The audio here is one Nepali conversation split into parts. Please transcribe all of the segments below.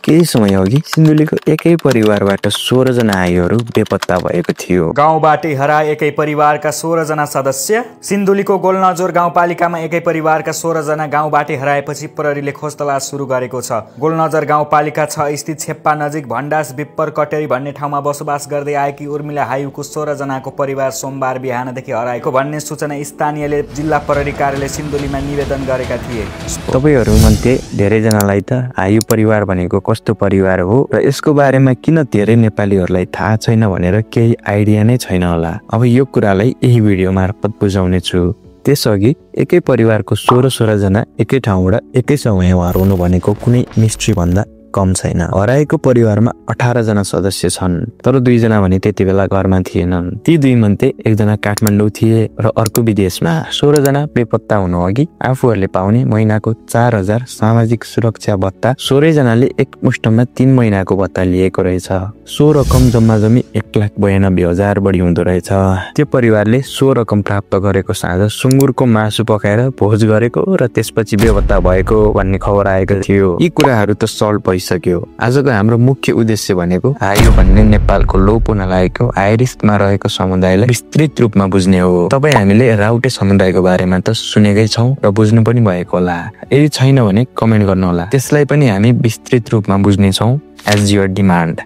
केही समय अघि सिन्धुलीको एकै परिवारबाट 16 जना आयुहरू बेपत्ता भएको थियो। गाउँबाटै हराए एकै परिवारका 16 जना सदस्य। सिन्धुलीको गोलनजोर गाउँपालिकामा एकै परिवारका 16 जना गाउँबाटै हराएपछि प्रहरीले खोज तलास सुरु गरेको छ। गोलनजर गाउँपालिका 6 स्थित छेप्पा नजिक भण्डास बिप्पर कटेरी भन्ने ठाउँमा बसोबास गर्दै आएकी उर्मिला हायुको 16 जनाको परिवार सोमबार बिहानदेखि हराएको भन्ने सूचना स्थानीयले जिल्ला प्रहरी कार्यालय सिन्धुलीमा निवेदन गरेका थिए। तपाईहरुमध्ये धेरैजनालाई त हायु परिवार भनेको कस्तो परिवार हो र यसको बारेमा किन धेरै नेपालीहरूलाई थाहा छैन भनेर केही आइडिया नै छैन होला। अब यो कुरालाई यही भिडियो मार्फत बुझाउने छु। त्यसअघि एकै परिवारको 16 जना एकै ठाउँबाट एकै समय हराउनु भनेको कुनै मिस्ट्री भन्दा कम छैन। हराएको परिवारमा 18 जना सदस्य छन्, तर 2 जना भने त्यति बेला घरमा थिएनन्। ती 2 मध्ये एकजना काठमाडौँ थिए र अर्को विदेशमा। 16 जना बेपत्ता हुनु अघि आफूहरूले पाउने महिनाको 4000 सामाजिक सुरक्षा भत्ता 16 जनाले एकमुष्टमा 3 महिनाको भत्ता लिएको रहेछ। सो रकम जम्मा जम्मी 1,92,000 बढी हुँदो रहेछ। त्यो परिवारले सो रकम प्राप्त गरेको साँझ सुँगुरको मासु पकाएर भोज गरेको र त्यसपछि बेपत्ता भएको भन्ने खबर आएको थियो। यी कुराहरू त सल्भ सक्यो। आजको हाम्रो मुख्य उद्देश्य भनेको हायु भन्ने नेपालको लोप हुन लागेको आइरिसमा रहेको समुदायलाई विस्तृत रूपमा बुझ्ने हो। तपाईँ हामीले राउटे समुदायको बारेमा त सुनेकै छौँ र बुझ्नु पनि भएको होला। यदि छैन भने कमेन्ट गर्नु होला। त्यसलाई पनि हामी विस्तृत रूपमा बुझ्ने छौँ एज योर डिमान्ड।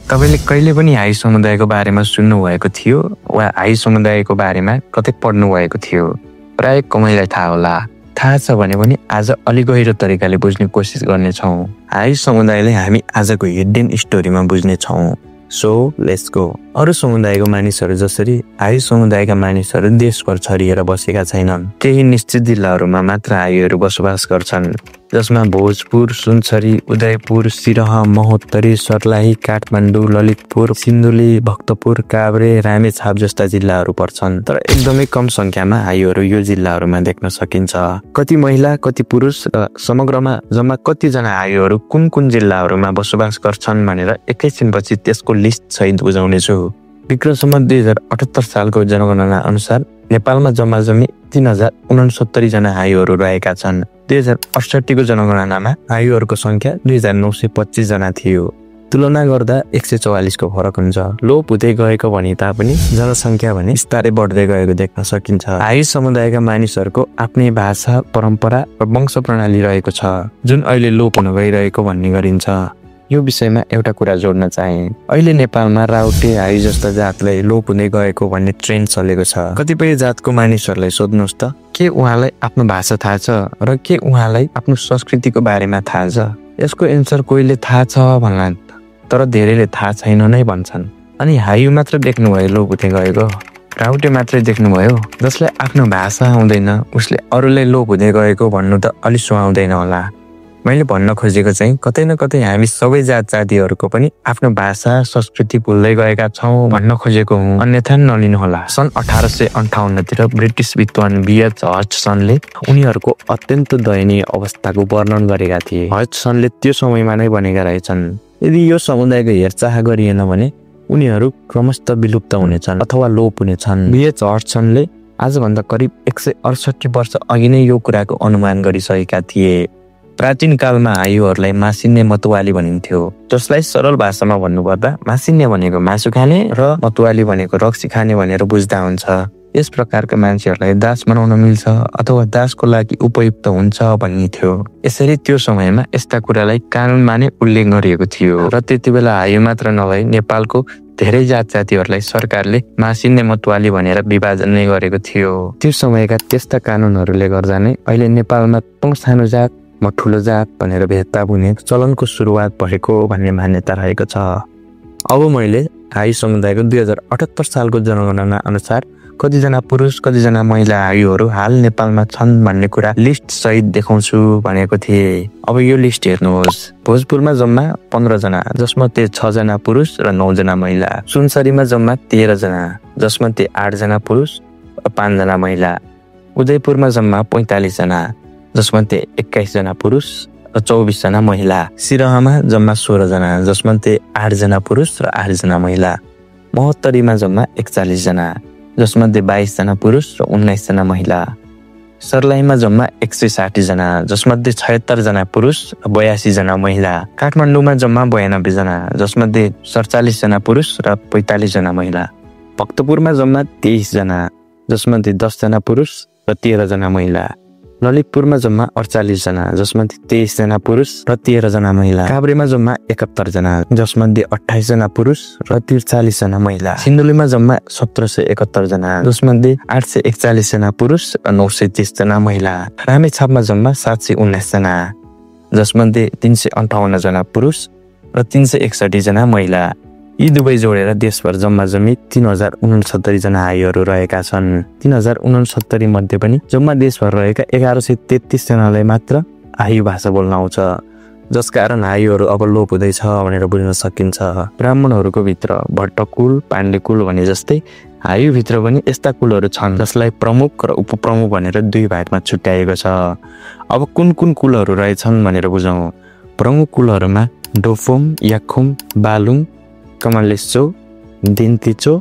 तपाईले कहिले पनि हाई समुदायको बारेमा सुन्नु भएको थियो वा हाई समुदायको बारेमा कतै पढ्नु भएको थियो? प्राय कमैलाई थाहा होला। थाहा छ भने पनि आज अलि गहिरो तरिकाले बुझ्ने कोसिस गर्ने छौँ। हाई समुदायलाई हामी आजको हिडन स्टोरीमा बुझ्ने छौँ। So let's go. अरू समुदायको मानिसहरू जसरी हाई समुदायका मानिसहरू देशभर छरिएर बसेका छैनन्। केही निश्चित जिल्लाहरूमा मात्र हाईहरू बसोबास गर्छन्, जसमा भोजपुर, सुनसरी, उदयपुर, सिरहा, महोत्तरी, सर्लाही, काठमाडौँ, ललितपुर, सिन्धुली, भक्तपुर, काभ्रे, रामेछाप जस्ता जिल्लाहरू पर्छन्। तर एकदमै कम संख्यामा हाईहरू यो जिल्लाहरूमा देख्न सकिन्छ। कति महिला, कति पुरुष र समग्रमा जम्मा कतिजना हाईहरू कुन कुन जिल्लाहरूमा बसोबास गर्छन् भनेर एकैछिनपछि त्यसको लिस्ट सहित बुझाउने छु। विक्रम सम्वत 2078 सालको जनगणना अनुसार नेपालमा जम्मा जम्मी 3069 जना हायुहरू रहेका छन्। 2068 को जनगणनामा हायुहरूको संख्या 2925 जना थियो। तुलना गर्दा 144 को फरक हुन्छ। लोप हुँदै गएको भने तापनि जनसंख्या भने बिस्तारै बढ्दै गएको देख्न सकिन्छ। हाई समुदायका मानिसहरूको आफ्नै भाषा, परम्परा र वंश प्रणाली रहेको छ, जुन अहिले लोप हुन गइरहेको भन्ने गरिन्छ। यो विषयमा एउटा कुरा जोड्न चाहे। अहिले नेपालमा राउटे, हाई जस्ता जातलाई लोप हुँदै गएको भन्ने ट्रेन्ड चलेको छ। कतिपय जातको मानिसहरूलाई सोध्नुहोस् त, के उहाँलाई आफ्नो भाषा थाहा छ र के उहाँलाई आफ्नो संस्कृतिको बारेमा थाहा छ? यसको एन्सर कोहीले थाहा छ भन्लान्, तर धेरैले थाहा छैन नै भन्छन्। अनि हायु मात्र देख्नुभयो लोप हुँदै गएको? राउटे मात्रै देख्नुभयो? जसलाई आफ्नो भाषा आउँदैन उसले अरूलाई लोप हुँदै गएको भन्नु त अलि सुहाउँदैन होला। मैले भन्न खोजेको चाहिँ कतै न कतै हामी सबै जात जातिहरूको पनि आफ्नो भाषा, संस्कृति भुल्दै गएका छौँ भन्न खोजेको हुँ, अन्यथा नलिनु होला। सन् 1858 तिर ब्रिटिस विद्वान B.H. हजसनले उनीहरूको अत्यन्त दयनीय अवस्थाको वर्णन गरेका थिए। हजसनले त्यो समयमा नै भनेका रहेछन्, यदि यो समुदायको हेरचाह गरिएन भने उनीहरू क्रमशः विलुप्त हुनेछन् अथवा लोप हुनेछन्। B.H. हजसनले आजभन्दा करिब 168 वर्ष अघि नै यो कुराको अनुमान गरिसकेका थिए। प्राचीन कालमा हायुहरूलाई मासिन्ने मतवाली भनिन्थ्यो, जसलाई सरल भाषामा भन्नुपर्दा मासिन्ने भनेको मासु खाने र मतवाली भनेको रक्सी खाने भनेर बुझ्दा हुन्छ। यस प्रकारका मान्छेहरूलाई दास बनाउन मिल्छ अथवा दासको लागि उपयुक्त हुन्छ भन्ने थियो। यसरी त्यो समयमा यस्ता कुरालाई कानुनमा नै उल्लेख गरिएको थियो र त्यति बेला हायु मात्र नभई नेपालको धेरै जात जातिहरूलाई सरकारले मासिन्ने मतवाली भनेर विभाजन नै गरेको थियो। त्यो समयका त्यस्ता कानुनहरूले गर्दा नै अहिले नेपालमा तँ सानो जात म ठुलो जात भनेर भेदभाव हुने चलनको सुरुवात भएको भन्ने मान्यता रहेको छ। अब मैले हाई समुदायको 2078 सालको जनगणना अनुसार कतिजना पुरुष कतिजना महिला हायुहरू हाल नेपालमा छन् भन्ने कुरा लिस्ट सहित देखाउँछु भनेको थिएँ। अब यो लिस्ट हेर्नुहोस्। भोजपुरमा जम्मा 15 जना, जसमध्ये 6 जना पुरुष र 9 जना महिला। सुनसरीमा जम्मा 13 जना, जसमध्ये 8 जना पुरुष र 5 जना महिला। उदयपुरमा जम्मा 45 जना, जसमध्ये 21 जना पुरुष र 24 जना महिला। सिरहामा जम्मा 16 जना, जसमध्ये 8 जना पुरुष र 8 जना महिला। महोत्तरीमा जम्मा 41 जना, जसमध्ये 22 जना पुरुष र 19 जना महिला। सर्लाहीमा जम्मा 160 जना, जसमध्ये 76 जना पुरुष, 82 जना महिला। काठमाडौँमा जम्मा 92 जना, जसमध्ये 47 जना पुरुष र 45 जना महिला। भक्तपुरमा जम्मा 23 जना, जसमध्ये 10 जना पुरुष र 13 जना महिला। ललितपुरमा जम्मा 48 जना, जसमध्ये 23 जना पुरुष र 13 जना महिला। काभ्रेमा जम्मा 71 जना, जसमध्ये 28 जना पुरुष र 43 जना महिला। सिन्धुलीमा जम्मा 1771 जना, जसमध्ये 841 जना पुरुष र 930 जना महिला। रामेछापमा जम्मा 719 जना, जसमध्ये 358 जना पुरुष र 361 जना महिला। यी दुवै जोडेर देशभर जम्मा जम्मी 3069 जना आयुहरू रहेका छन्। 3069 मध्ये पनि जम्मा देशभर रहेका 1133 जनालाई मात्र आयु भाषा बोल्न आउँछ, जसकारण आयुहरू अब लोप हुँदैछ भनेर बुझ्न सकिन्छ। ब्राह्मणहरूको भित्र भट्टकुल, पाण्डेकुल भने जस्तै आयुभित्र पनि यस्ता कुलहरू छन् जसलाई प्रमुख र उपप्रमुख भनेर दुई भागमा छुट्याएको छ। अब कुन कुन कुलहरू रहेछन् भनेर बुझौँ। प्रमुख कुलहरूमा डोफोम, याखुम, बालुङ, कमलेश्चो, दिन्तिचो,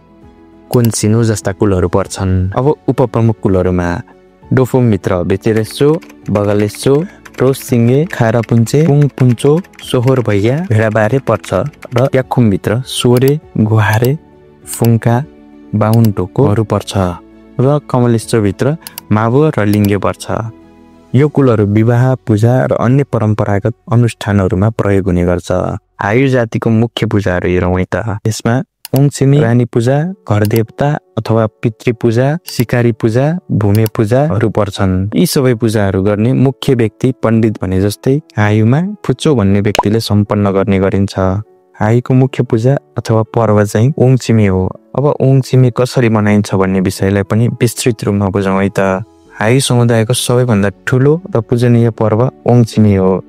कोन्सिनो जस्ता कुलहरू पर्छन्। अब उपप्रमुख कुलहरूमा डोफोमभित्र बेचेरेश्चो, बगलेश्चो, रोसिङ्गे, खारापुन्चे, पुङपुन्चो, सोहोर भैया, भेडाबारे पर्छ र याखुमभित्र सोरे, गुहारे, फुङ्का, बाहुनटोकोहरू पर्छ र कमलेश्चोभित्र मावो र लिङ्गे पर्छ। यो कुलहरू विवाह, पूजा र अन्य परम्परागत अनुष्ठानहरूमा प्रयोग हुने गर्छ। आयु जातिको मुख्य पूजाहरू हेरौँ है त। यसमा ओङछिमी, रानी पूजा, घर देवता अथवा पितृ पूजा, सिकारी पूजा, भूमे पूजाहरू पर्छन्। यी सबै पूजाहरू गर्ने मुख्य व्यक्ति पण्डित भने जस्तै आयुमा फुच्चो भन्ने व्यक्तिले सम्पन्न गर्ने गरिन्छ। आयुको मुख्य पूजा अथवा पर्व चाहिँ ओङछिमी हो। अब ओङछिमी कसरी मनाइन्छ भन्ने विषयलाई पनि विस्तृत रूपमा बुझौँ है त। आयु समुदायको सबैभन्दा ठुलो र पूजनीय पर्व ओङछिमी हो।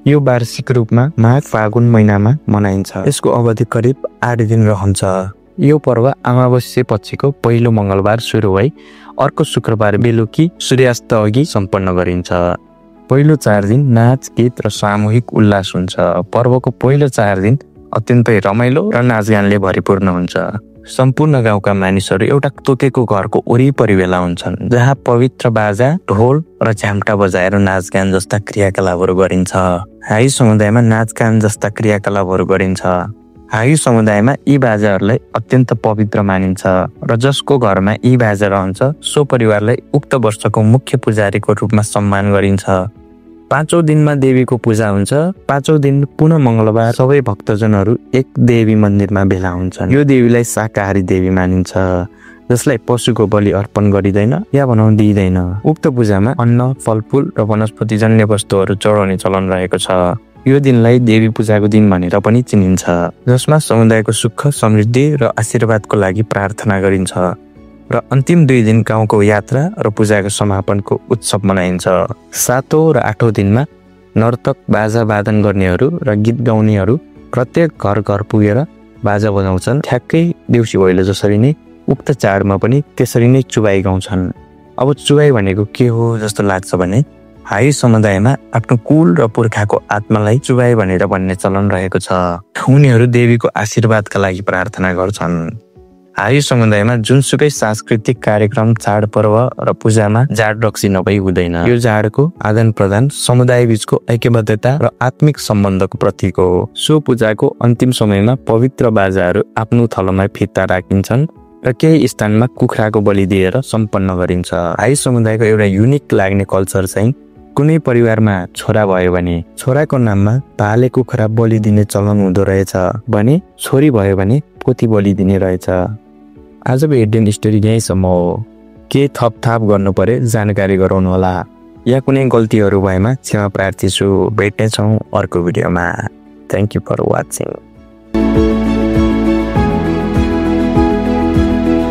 यो वार्षिक रूपमा माघ फागुन महिनामा मनाइन्छ। यसको अवधि करिब 8 दिन रहन्छ। यो पर्व अमावस्या पछिको पहिलो मङ्गलबार सुरु भई अर्को शुक्रबार बेलुकी सूर्यास्त अघि सम्पन्न गरिन्छ। पहिलो 4 दिन नाच, गीत र सामूहिक उल्लास हुन्छ। पर्वको पहिलो 4 दिन अत्यन्तै रमाइलो र नाचगानले भरिपूर्ण हुन्छ। सम्पूर्ण गाउँका मानिसहरू एउटा तोकेको घरको वरिपरि भेला हुन्छन्, जहाँ पवित्र बाजा, ढोल र झ्याम्टा बजाएर नाचगान जस्ता क्रियाकलापहरू गरिन्छ। आयु समुदायमा नाचगान जस्ता क्रियाकलापहरू गरिन्छ। आयु समुदायमा यी बाजाहरूलाई अत्यन्त पवित्र मानिन्छ र जसको घरमा यी बाजा रहन्छ सो परिवारलाई उक्त वर्षको मुख्य पुजारीको रूपमा सम्मान गरिन्छ। 5औं दिनमा देवीको पूजा हुन्छ। 5औं दिन पुनः मङ्गलबार सबै भक्तजनहरू एक देवी मन्दिरमा भेला हुन्छन्। यो देवीलाई शाकाहारी देवी मानिन्छ, जसलाई पशुको बलि अर्पण गरिँदैन या भनौँ दिइँदैन। उक्त पूजामा अन्न, फलफुल र वनस्पतिजन्य वस्तुहरू चढाउने चलन रहेको छ। यो दिनलाई देवी पूजाको दिन भनेर पनि चिनिन्छ, जसमा समुदायको सुख, समृद्धि र आशीर्वादको लागि प्रार्थना गरिन्छ र अन्तिम 2 दिन गाउँको यात्रा र पूजाको समापनको उत्सव मनाइन्छ। 7औं र 8औं दिनमा नर्तक, बाजा वादन गर्नेहरू र गीत गाउनेहरू प्रत्येक घर घर पुगेर बाजा बजाउँछन्। ठ्याक्कै देउसी भैलो जसरी नै उक्त चाडमा पनि त्यसरी नै चुबाई गाउँछन्। अब चुबाई भनेको के हो जस्तो लाग्छ भने आयु समुदायमा आफ्नो कुल र पुर्खाको आत्मालाई चुबाई भनेर भन्ने चलन रहेको छ। उनीहरू देवीको आशीर्वादका लागि प्रार्थना गर्छन्। आयु समुदायमा जुनसुकै सांस्कृतिक कार्यक्रम, चाडपर्व र पूजामा जाड रक्सी नभई हुँदैन। यो जाडको आदान प्रदान समुदाय बीचको ऐक्यबद्धता र आत्मिक सम्बन्धको प्रतीक हो। सो पूजाको अन्तिम समयमा पवित्र बाजाहरू आफ्नो थलोमा फिर्ता राखिन्छन् र केही स्थानमा कुखुराको बलि दिएर सम्पन्न गरिन्छ। आयु समुदायको एउटा युनिक लाग्ने कल्चर चाहिँ कुनै परिवारमा छोरा भयो भने छोराको नाममा भाले कुखुरा बलि दिने चलन हुँदो रहेछ भने छोरी भयो भने पोती बलि दिने रहेछ। आजको हिडन स्टोरी यहीँसम्म हो। के थपथाप गर्नु परे जानकारी गराउनु होला, या कुनै गल्तीहरू भएमा क्षमा प्रार्थी छु। भेट्नेछौँ अर्को भिडियोमा। Thank you for watching.